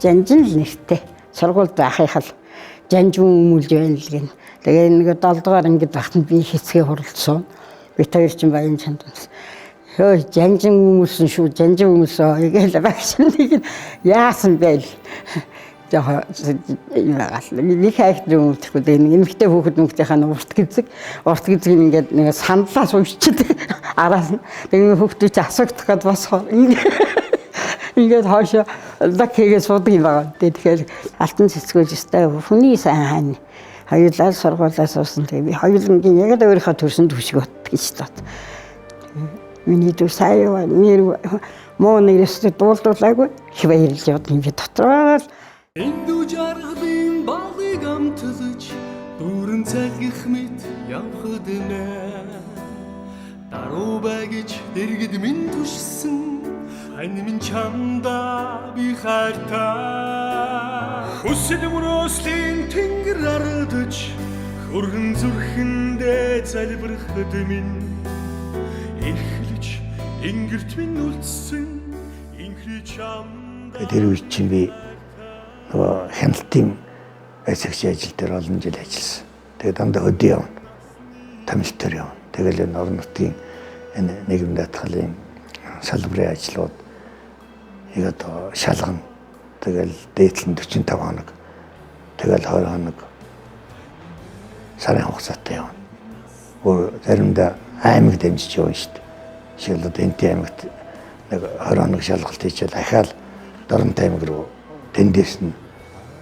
Жанжин л нэртэй. Сургуульд байхынхаа л жанжин өмүүлж байна л гэн. Тэгээ нэг 7 дугаар ангид байхад нь би хэцгээ хуралдсан. Бид хоёр чинь баян чанд. Хөө жанжин өмүүлсэн шүү, жанжин өмүүлсэн гээл багш нэг нь яасан бэ л. Жохо юм байгаа л. Нэг хайхт өмүүлдэхгүй. Тэгээ нэг эмэгтэй хүүхэд мөнгөтэйхээ нь урт гизэг. Урт гизэг нь ингээд нэг сандлаас уншчихдаг. Араас нь. Тэгээ хүүхдүүд чи асуугдах гээд босхоор ингээд хоошо лаг хийгээ суудаг юм байгаа. Тэгэхээр алтан цэцгүүж өстэй хүний сайн хань. Хоёулаа сургуулаа суусан. Тэгээ би хоёулангийн яг л өөрийнхөө төрсөн түвшиг бот гэж бод. Миний дүү сайн нэр муу нэрээс дуулдуулаагүй их баярлж явд юм би дотроо л. Эндүү жаргалын балыг амтлаж дүүрэн цалгих мэт явхад нэ. Даруй бай гэж дэргэд минь түшсэн хань минь чамдаа би хайртай. Хүсэл мөрөөслийн тэнгэр ардаж хөргөн зүрхэндээ залбирхад минь эхлэж ингэрт минь үлдсэн инхри чамдаа. Тэр үед чинь би нөгөө хяналтын байцаагчийн ажил дээр олон жил ажилласан. Тэгээ дандаа хөдөө явна. Тамилтаар явна. Тэгэл энэ орон нутгийн энэ нийгэм даатгалын салбарын ажлууд яг одоо шалгана. Тэгэл дээдл нь 45 хоног. Тэгэл 20 хоног сарын хугацаатай явна. Өөр заримдаа аймаг дамжиж явна шүү дээ. Жишээл одоо Энти аймагт нэг 20 хоног шалгалт хийчихэл ахаал Дорнот аймаг руу тэндээс нь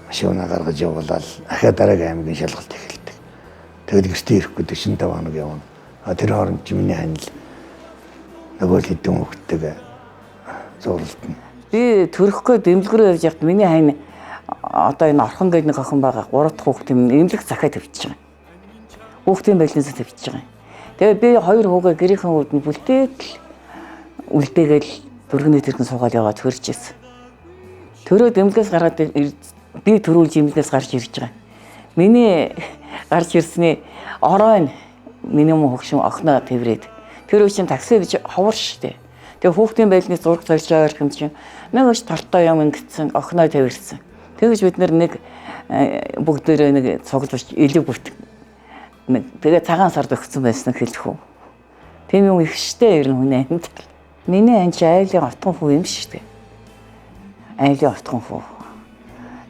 машина гаргаж явуулаад ахаа дараагийн аймгийн шалгалт эхэлдэг. Тэгэл гэртээ ирэхгүй 45 хоног явна. А тэр хооронд чи миний ханил нөгөө л хэдэн хүүхдтэйгээ зурлалтна. Би төрөхгүй дэмлэг рүү явж байхад миний хань одоо энэ орхон гэдэг нэг охин байгаа. 3 дахь хүүхд юм эмнэлэг захиа тавьчих байгаа. Хүүхдийн байлнаас тавьчих байгаа. Тэгээ би хоёр хүүгээ гэрийнхэн үүдэн бүлдээд л үлдээгээл дөргөний тэрхэн суугаад яваад хөрж ирсэн. Төрөө дэмлэгээс гараад би төрүүлж эмнэлгээс гарч ирж байгаа. Миний гарч ирсний орой нь миний мөн хөгшин охиноо тэрврээд тэр үе чинь такси гэж ховор штэ. Тэгээ хүүхдийн байлны зураг зорж ойрох юм чинь нэг өч толтой юм ингэсэн охиноо тэрвэрсэн. Тэгэж бид нэг бүгдээрээ нэг цуглуулж илүү бүрт. Тэгээ цагаан сард өгсөн байсан хэлэх үү. Тийм юм их штэ ер нь хүний амьдрал. Миний ан чи айлын отгон хүү юм штэ. Айлын отгон хүү.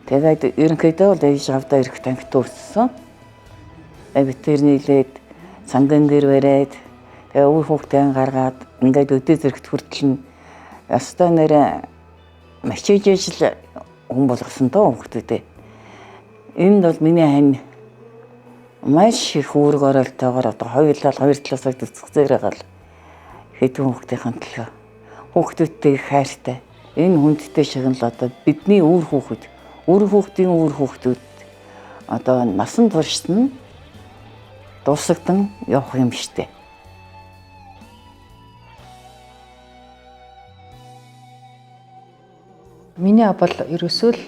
Тэгээд ерөнхийдөө бол ээж авдаа ирэх танхит өссөн. Бид тэр нийлээд цанган гэр бариад тэгээ үр хүүхдээ гаргаад ингээд өдөө зэрэгт хүртэл нь ёстой нэрэ мачижээж л хүн болгосон доо хүүхдүүдээ. Энд бол миний хань маш их үүрэг оролтойгоор одоо хоёулаа хоёр талаасаа төсгцээр байгаа л хэдэн хүүхдийн төлөө хүүхдүүдтэй их хайртай. Энэ хүндтэй шагнал одоо бидний үр хүүхэд, үр хүүхдийн үр хүүхдүүд одоо насан туршид нь дурсагдан явах юм штэ. Миний ав бол ерөөсөө л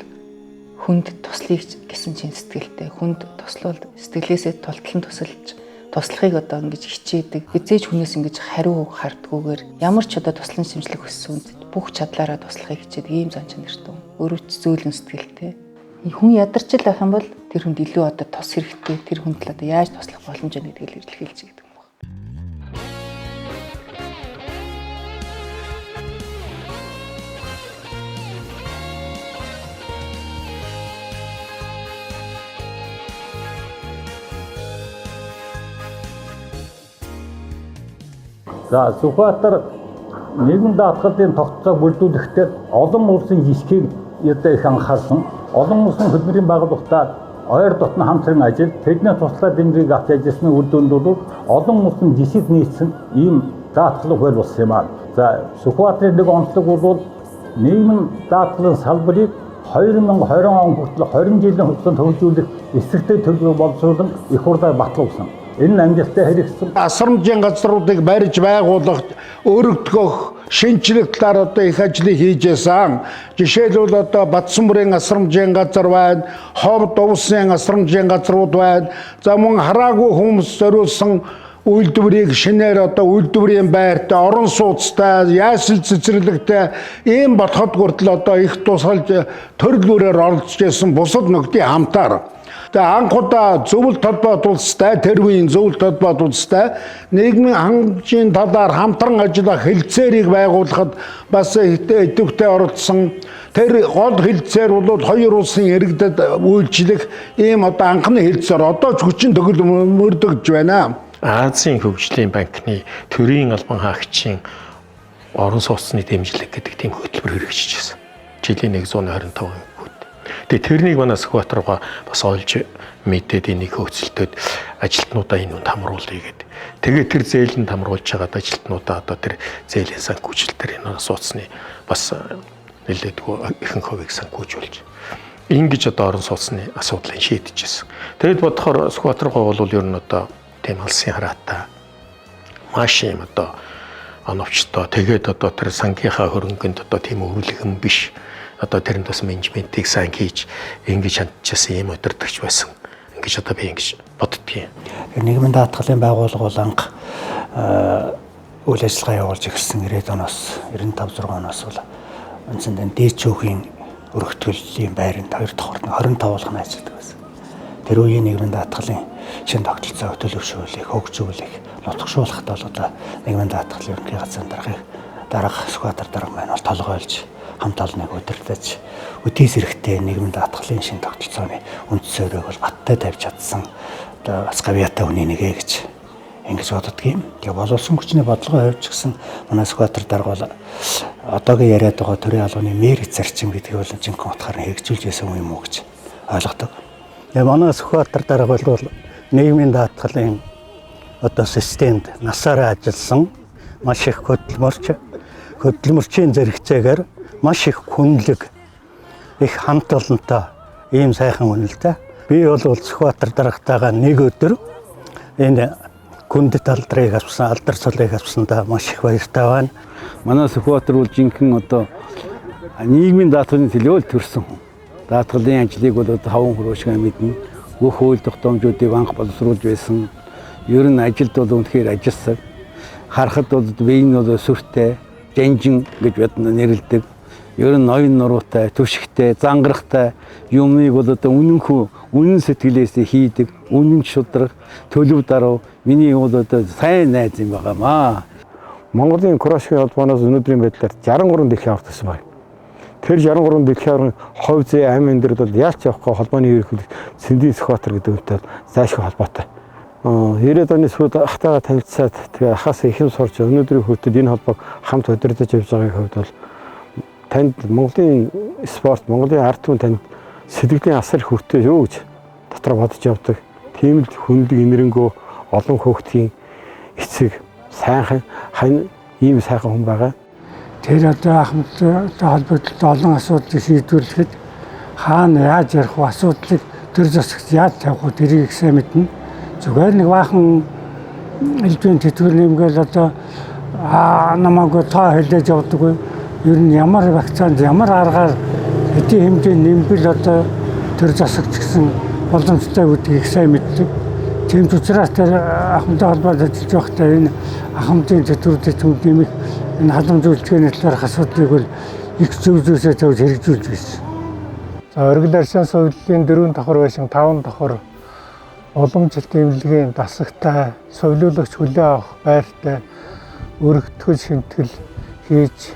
хүнд туслая гэсэн чинь сэтгэлтэй. Хүнд туслуул сэтгэлээсээ тултлан тусалж туслахыг одоо ингэж хичээдэг. Хизээж хүнээс ингэж хариу хардгүйгээр ямар ч одоо туслан шимжлэх хүссэн хүнд бүх чадлаараа туслахыг хичээдэг ийм зан чанартай. Өөрөө ч зөөлөн сэтгэлтэй. Хүн ядарч л байх юм бол тэр хүнд илүү одоо тус хэрэгтэй. Тэр хүнд л одоо яаж туслах боломж байна гэдгийг л илэрхийлж гэдэг юм байна. За Сүхбаатар нийгэм даатгалын тогтолцоог бүрдүүлэхдээ олон улсын жишгийг одоо их анхаарсан. Олон улсын хөдөлмөрийн байгууллагатай ойр дотно хамтран ажил, тэдний туслаа дэмжлэг авч ажилласны үр дүнд бол олон улсын жишг нийцсэн ийм даатгалын хууль болсон юм аа. За Сүхбаатарын нэг онцлог бол нийгмийн даатгалын салбарыг 2020 он хүртэл 20 жилийн хугацаанд хөгжүүлэх эсрэгтэй төлөвлөгөө боловсруулан их хурлаар батлуулсан. Энэ нь амжилттай хэрэгжсэн. Асрамжийн газруудыг барьж байгуулах, өргөдгөх, шинжлэх талаар одоо их ажлыг хийж байсан. Жишээлбэл одоо Батсанбурын асрамжийн газар байна, Ховд улсын асрамжийн газрууд байна. За мөн хараагүй хүмүүс зориулсан Үйлдвэрийг шинээр одоо үйлдвэрийн байртай, орон сууцтай, ясал цэцэрлэгтэй ийм болоход хүртэл одоо их тусалж төрөл бүрээр оролцож байсан бусад нөхдийн хамтаар. Тэгээ анх удаа зөвлөлт холбоот улстай, тэр үеийн зөвлөлт холбоот улстай нийгмийн хангамжийн талаар хамтран ажиллах хэлцээрийг байгуулахад бас идэвхтэй оролцсон. Тэр гол хэлцээр бол хоёр улсын иргэдэд үйлчлэх ийм одоо анхны хэлцээр одоо ч хүчин төгөлмөрдөгж байна. Азийн хөгжлийн банкны төрийн албан хаагчийн орон сууцны дэмжлэг гэдэг тийм хөтөлбөр хэрэгжиж байсан. Жилийн 125 хүүт. Тэгээ тэрнийг манай Сүхбаатар руугаа бас олж мэдээд энийг хөөцөлтөд ажилтнуудаа энэ үнд хамруулъя гэд. Тэгээ тэр зээл нь хамруулж хагаад ажилтнуудаа одоо тэр зээлийн санхүүжилт төр энэ сууцны бас нэлээдгүй ихэнх хувийг санхүүжүүлж ингэж одоо орон сууцны асуудлыг шийдэж байсан. Тэгэд бодохоор Сүхбаатар руугаа бол ер нь одоо тийм алсын хараатай маш юм одоо оновчтой тэгээд одоо тэр сангийнхаа хөрөнгөнд одоо тийм өвөрлөгөн биш одоо тэрэнд бас менежментийг сайн хийж ингэж хандчихсан юм удирдахч байсан. Ингэж одоо би ингэж боддгийн. Нийгмийн даатгалын байгууллага бол анх үйл ажиллагаа явуулж эхэлсэн 90-ад оноос 95 6 оноос бол үндсэндээ дээд шүүхийн өргөтгөлийн байранд 2 дахь 25 болгоно ажилладаг байсан. Тэр үеийн нийгмийн даатгалын шинэ тогтолцоог төлөвшүүлэх, хөгжүүлэх, нутагшуулахад бол одоо нийгмийн даатгалын ерөнхий газрын дарга Сүхбаатар дарга маань бол толгойлж хамт олныг удирдах үдээс эрэхтэй нийгмийн даатгалын шинэ тогтолцооны үндэс суурийг бол баттай тавьж чадсан одоо бас гавьяатай хүний нэгэ гэж ингэж боддгийн. Тэгээ боловсон хүчний бодлогын хувьд ч гэсэн манай Сүхбаатар дарга бол одоогийн яриад байгаа төрийн албаны мэрэг зарчим гэдгийг бол жинхэнэ утгаар нь хэрэгжүүлж байсан юм уу гэж ойлгодог. Тэгээ манай Сүхбаатар дарга бол нийгмийн даатгалын одоо системд насаараа ажилласан маш их хөдөлмөрчийн зэрэгцээгээр маш их хүнлэг, их хамт олонтой ийм сайхан хүн л дээ. Би бол Сүхбаатар даргатайгаа нэг өдөр энэ хүндэт алдрыг авсан, алдар цолыг авсандаа маш их баяртай байна. Манай Сүхбаатар бол жинхэнэ одоо нийгмийн даатгалын төлөө л төрсөн хүн. Даатгалын ажлыг бол одоо хаван хөрөө шиг мэднэ. Бүх хууль тогтоомжуудыг анх боловсруулж байсан. Ер нь ажилд бол үнэхээр ажилласан. Харахад бол бие нь бол сүртэй, жанжин гэж бид нэрлэдэг. Ер нь ноён нуруутай, түшигтэй, зангарахтай юмыг бол одоо үнэнхүү, үнэн сэтгэлээсээ хийдэг, үнэн шудраг, төлөв даруй миний бол одоо сайн найз юм байгаамаа. Монголын кроссфит холбооноос өнөөдрийн байдлаар 63 дэлхийн аварга гэсэн байна. Тэр 63 дэлхийн аваргын хувь зээ амь өндрөд бол ялч явахгүй холбооны ерөнхийлөгч Цэндийн Сүхбаатар гэдэг үнтэй зайлшгүй холбоотой. 90-ад оны сүүлд ахтайгаа танилцаад тэгээ ахаас ихэм сурч өнөөдрийн хүртэл энэ холбоог хамт удирдах явж байгаагийн хувьд бол танд Монголын спорт, Монголын ард түмэн танд сэтгэлийн асар их хүртээ юу гэж дотор бодож явдаг. Тийм л хүнлэг инэрэнгөө олон хөөхтгийн эцэг сайхан хань ийм сайхан хүн байгаа. Тэр одоо ахмадтай холбогдолтой олон асуудлыг шийдвэрлэхэд хаана яаж ярих вэ, асуудлыг төр засагт яаж тавих вэ тэрийг их сайн мэднэ. Зүгээр нэг баахан элдвийн тэтгэвэр нэмгээл одоо намаагүй тоо хэлээж явдаггүй. Ер нь ямар вакцинад ямар аргаар хэдийн хэмжээний нэмбэл одоо төр засагч гэсэн боломжтой гэдгийг их сайн мэддэг. Тийм ч учраас тэр ахмадтай холбоотой ажиллаж байхдаа энэ ахмадын тэтгэвртэй түмд нэмэх энэ халамж үйлчилгээний талаарх асуудлыг бол их зөв зөвсөө тавьж хэрэгжүүлж байсан. За оргил аршаан соёлын 4 давхар байшин 5 давхар уламжлалт эмнэлгийн дасагтай соёлуулагч хүлээн авах байртай өргөтгөл шимтгэл хийж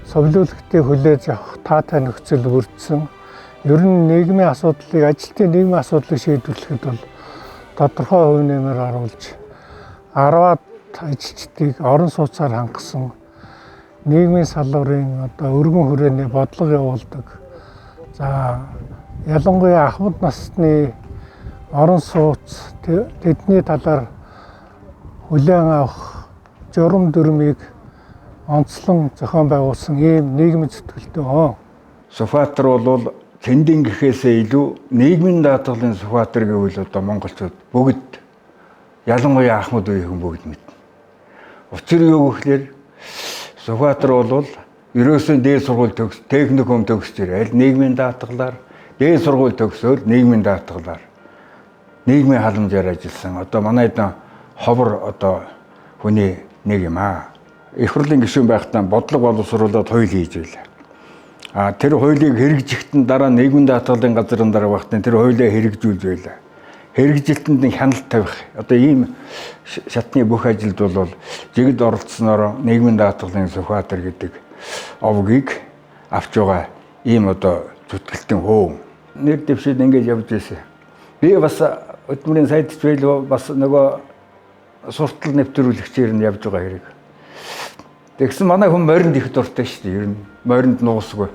соёлуулагчдыг хүлээж авах таатай нөхцөл бүрдсэн. Ер нь нийгмийн асуудлыг ажилтны нийгмийн асуудлыг шийдвэрлэхэд бол тодорхой хувь нэмэр оруулж 10-аад ажилчдыг орон сууцаар хангасан нийгмийн салварын одоо өргөн хүрээний бодлого явуулдаг. За ялангуяа ахмад насны орон сууц тэдний талаар хүлээн авах журам дүрмийг онцлон зохион байгуулсан ийм нийгмийн зүтгэлтэй. Сүхбаатар бол Цэндэн гэхээсээ илүү нийгмийн даатгалын Сүхбаатар гэвэл одоо монголчууд бүгд ялангуяа ахмад үеийнхэн бүгд мэднэ. Учир юу гэхлээр Сүхбаатар бол ерөөсөн дээд сургууль төгс, техникум төгсөж ирэл нийгмийн даатгалаар, дээд сургууль төгсөөл нийгмийн даатгалаар нийгмийн халамжаар ажилласан. Одоо манай ховор одоо хүний нэг юм аа. Их хурлын гишүүн байхдаа бодлого боловсруулад хууль хийж байлаа. А тэр хуулийг хэрэгжихдээ дараа нийгмийн даатгалын газрын дараа байхдаа тэр хуулиа хэрэгжүүлж байлаа. Хэрэгжилтэнд нь хяналт тавих. Одоо ийм шатны бүх ажилд бол жигд оролцсноор нийгмийн даатгалын Сүхбаатар гэдэг овгийг авч байгаа ийм одоо зүтгэлтэн хөө. Нэр дэвшээд ингэж явж байсан. Би бас хөдөлмөрийн сайд ч байлгүй бас нөгөө суртал нэвтрүүлэгчээр нь явж байгаа хэрэг. Тэгсэн манай хүн моринд их дуртай шүү дээ. Ер нь моринд нуусгүй.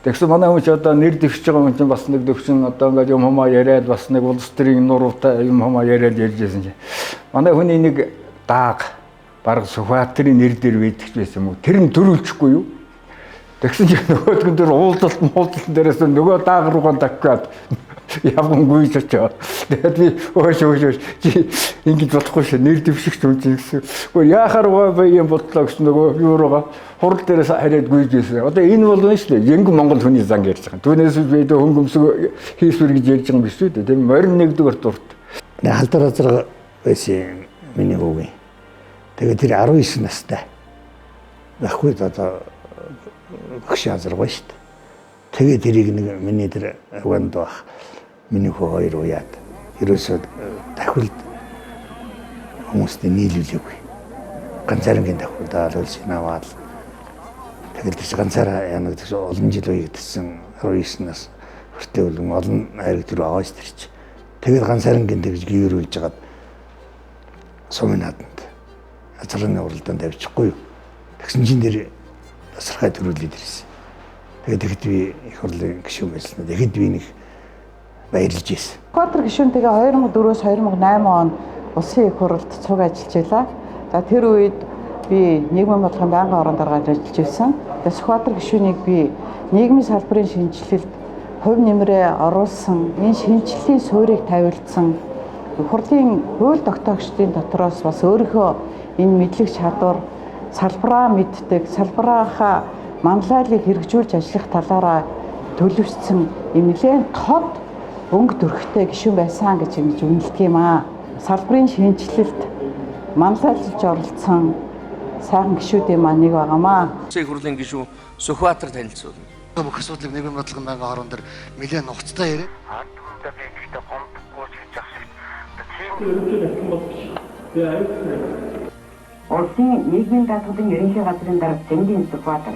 Тэгсэн манай хүн ч одоо нэр дэвшиж байгаа хүн чинь бас нэг төвшин одоо ингээд юм хумаа яриад бас нэг улс төрийн нуруутай юм хумаа яриад ярьж байсан чинь. Манай хүний нэг дааг бараг Сүхбаатарын нэр дээр байдаг ч байсан юм уу? Тэр нь төрүүлчихгүй юу? Тэгсэн чинь нөгөөдгөн тэр уулзалт муулзалт дээрээс нөгөө дааг руугаа дахиад явган гүйж очоо. Тэгээд би өөш өөш өөш чи ингэж болохгүй шээ нэр дэвшигч хүн чинь гэсэн. Үгүй яахаар ба юм бодлоо гэсэн нөгөө юу руугаа хурал дээрээс хариад гүйж байсан. Одоо энэ бол нь шүү дээ. Жингэн Монгол хүний зан ярьж байгаа. Түүнээс би хөнгөмсөг хийсвэр гэж ярьж байгаа юм биш үү дээ. Тийм морин нэгдүгээр дурт. Халдвар азарга байсан миний хүүгийн. Тэгээд тэр 19 настай. Байхгүй одоо багш азарга шүү дээ. Тэгээд тэрийг нэг миний тэр агванд байх миний хүү хоёр уяад ерөөсөө давхилд хүмүүстэй нийлүүлээгүй. Ганцаарангийн давхилд өлсөг аваад тэгэл тийч ганцаараа яана гэдэг чинь олон жил уягдсан 19 нас хүртэл үлэн олон хайрг төр аваад тэр чи. Тэгээд ганцаарангийн тэгж гүйрүүлж жагаад сумын нааданд азарганы уралдаанд тавьчихгүй юу. Тэгсэн чинь тэр тасархай төрүүлээд ирсэн. Тэгээд тэгэхэд би их хурлын гишүүн байсан. Тэгэхэд би нэг баярлж байсан. Сүхбаатар гишүүнтэйгээ 2004-өөс 2008 он улсын их хурлд цуг ажиллаж байлаа. За тэр үед би нийгмийн бодлогын байнгын орон даргаар ажиллаж байсан. Тэгээд Сүхбаатар гишүүнийг би нийгмийн салбарын шинэчлэлд хувь нэмрээ оруулсан, энэ шинэчлэлийн суурийг тавилдсан хурлын хууль тогтоогчдын дотроос бас өөрийнхөө энэ мэдлэг чадвар, салбараа мэддэг, салбарынхаа манлайлыг хэрэгжүүлж ажиллах талаараа төлөвшсөн юм нэлээд тод өнгө төрхтэй гишүүн байсан гэж ингэж үнэлдэг юм аа. Салбарын шинэчлэлд манлайлж оролцсон сайхан гишүүдийн маань нэг байгаамаа. Улсын хурлын гишүүн Сүхбаатар танилцуулна. Бүх асуудлыг нийгмийн бодлогын байнгын хорон дээр нэлээд нухацтай яриа. Улсын нийгмийн даатгалын ерөнхий газрын дарга Зэмдийн Сүхбаатар.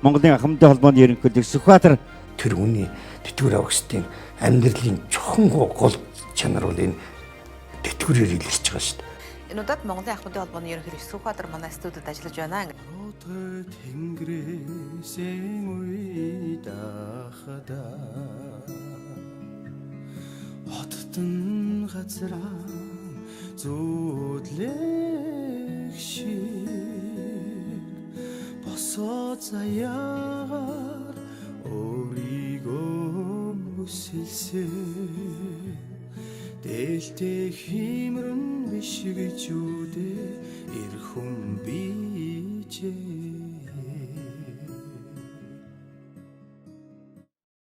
Монголын ахмадын холбооны ерөнхийлөгч Сүхбаатар тэр хүний тэтгэвэр авахчдын амьдралын чухам гол чанар бол энэ тэтгэврээр илэрч байгаа шүү дээ. Энэ удаад Монголын ахмадын холбооны ерөнхийлөгч Сүхбаатар манай студид ажиллаж байна. Тэнгэрээсээ уйдахада Оттон газраа зүудлэх шиг босоо заяагаар өөрийгөө бүсэлсэн Дээлтэй химрэн биш гэж үдэ эр хүн бижээ.